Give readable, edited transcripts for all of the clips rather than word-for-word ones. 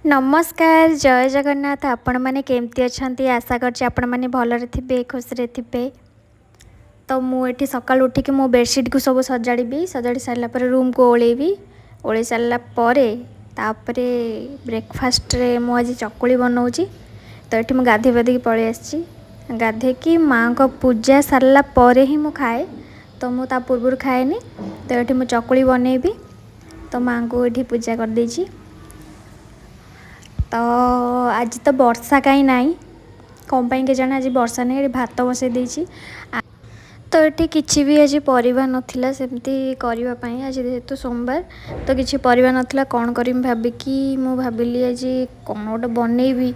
ନମସ୍କାର, ଜୟ ଜଗନ୍ନାଥ। ଆପଣମାନେ କେମିତି ଅଛନ୍ତି? ଆଶା କରୁଛି ଆପଣମାନେ ଭଲରେ ଥିବେ, ଖୁସିରେ ଥିବେ। ତ ମୁଁ ଏଠି ସକାଳୁ ଉଠିକି ମୋ ବେଡ଼ସିଟ୍କୁ ସବୁ ସଜାଡ଼ିବି। ସଜାଡ଼ି ସାରିଲା ପରେ ରୁମ୍କୁ ଓଳେଇବି। ଓଳେଇ ସାରିଲା ପରେ ତାପରେ ବ୍ରେକଫାଷ୍ଟରେ ମୁଁ ଆଜି ଚକୁଳି ବନାଉଛି। ତ ଏଠି ମୁଁ ଗାଧେଇ ପାଧେଇକି ପଳେଇ ଆସିଛି। ଗାଧେଇକି ମାଆଙ୍କ ପୂଜା ସାରିଲା ପରେ ହିଁ ମୁଁ ଖାଏ, ତ ମୁଁ ତା ପୂର୍ବରୁ ଖାଏନି। ତ ଏଠି ମୁଁ ଚକୁଳି ବନେଇବି। ତ ମାଆଙ୍କୁ ଏଠି ପୂଜା କରିଦେଇଛି। ତ ଆଜି ତ ବର୍ଷା କାହିଁ ନାହିଁ, କ'ଣ ପାଇଁ କେଜାଣି ଆଜି ବର୍ଷା ନାହିଁ। ଏଠି ଭାତ ବସେଇ ଦେଇଛି। ତ ଏଠି କିଛି ବି ଆଜି ପରିବା ନଥିଲା ସେମିତି କରିବା ପାଇଁ। ଆଜି ଯେହେତୁ ସୋମବାର, ତ କିଛି ପରିବା ନଥିଲା। କ'ଣ କରିବି ଭାବିକି ମୁଁ ଭାବିଲି ଆଜି କ'ଣ ଗୋଟେ ବନେଇବି,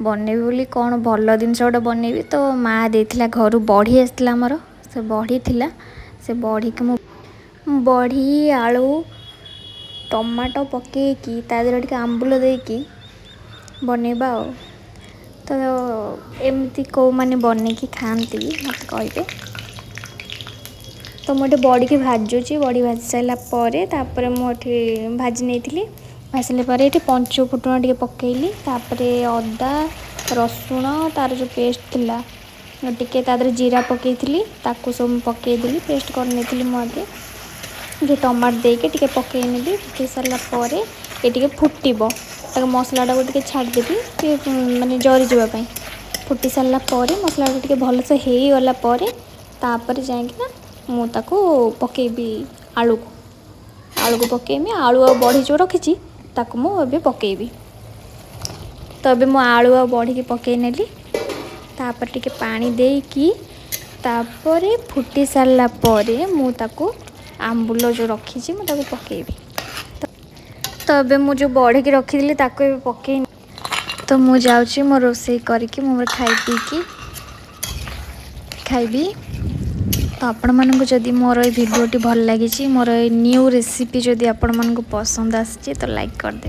ବନେଇବି ବୋଲି କ'ଣ ଭଲ ଜିନିଷ ଗୋଟେ ବନେଇବି। ତ ମା' ଦେଇଥିଲା, ଘରୁ ବଢ଼ି ଆସିଥିଲା ଆମର, ସେ ବଢ଼ି ଥିଲା। ସେ ବଢ଼ିକି ମୁଁ ବଢ଼ି, ଆଳୁ, ଟମାଟୋ ପକେଇକି ତା ଦେହରେ ଟିକେ ଆମ୍ବୁଲ ଦେଇକି ବନେଇବା। ଆଉ ତ ଏମିତି କେଉଁମାନେ ବନେଇକି ଖାଆନ୍ତି, ମୋତେ କହିବେ। ତ ମୁଁ ଏଠି ବଢ଼ିକି ଭାଜୁଛି। ବଢ଼ି ଭାଜି ସାରିଲା ପରେ ତାପରେ ମୁଁ ଏଠି ଭାଜି ନେଇଥିଲି। ଭାଜିଲା ପରେ ଏଠି ପଞ୍ଚୁ ଫୁଟଣ ଟିକେ ପକେଇଲି। ତାପରେ ଅଦା ରସୁଣ ତାର ଯେଉଁ ପେଷ୍ଟ ଥିଲା, ଟିକେ ତା ଦେହରେ ଜିରା ପକେଇଥିଲି, ତାକୁ ସବୁ ମୁଁ ପକେଇଦେଲି। ପେଷ୍ଟ କରିନେଇଥିଲି ମୁଁ ଆଗେ। ଟିକେ ଟମାଟୋ ଦେଇକି ଟିକେ ପକେଇ ନେବି। ପକେଇ ସାରିଲା ପରେ ଏ ଟିକେ ଫୁଟିବ, ତାକୁ ମସଲାଟାକୁ ଟିକେ ଛାଡ଼ିଦେବି ଟିକେ ମାନେ ଜରିଯିବା ପାଇଁ। ଫୁଟି ସାରିଲା ପରେ, ମସଲାଟା ଟିକେ ଭଲସେ ହେଇଗଲା ପରେ, ତାପରେ ଯାଇକିନା ମୁଁ ତାକୁ ପକେଇବି ଆଳୁକୁ। ଆଳୁକୁ ପକେଇବି। ଆଳୁ ଆଉ ବଢ଼ି ଯେଉଁ ରଖିଛି, ତାକୁ ମୁଁ ଏବେ ପକେଇବି। ତ ଏବେ ମୁଁ ଆଳୁ ଆଉ ବଢ଼ିକି ପକେଇ ନେଲି। ତାପରେ ଟିକେ ପାଣି ଦେଇକି, ତାପରେ ଫୁଟି ସାରିଲା ପରେ ମୁଁ ତାକୁ ଆମ୍ବୁଲ ଯେଉଁ ରଖିଛି, ମୁଁ ତାକୁ ପକେଇବି। ତ ଏବେ ମୁଁ ଯେଉଁ ବଢ଼ିକି ରଖିଥିଲି, ତାକୁ ଏବେ ପକେଇ। ତ ମୁଁ ଯାଉଛି ମୋ ରୋଷେଇ କରିକି ମୁଁ ମୋର ଖାଇ ପିଇକି ଖାଇବି। ତ ଆପଣମାନଙ୍କୁ ଯଦି ମୋର ଏଇ ଭିଡ଼ିଓଟି ଭଲ ଲାଗିଛି, ମୋର ଏଇ ନ୍ୟୁ ରେସିପି ଯଦି ଆପଣମାନଙ୍କୁ ପସନ୍ଦ ଆସିଛି, ତ ଲାଇକ୍ କରିଦେବେ।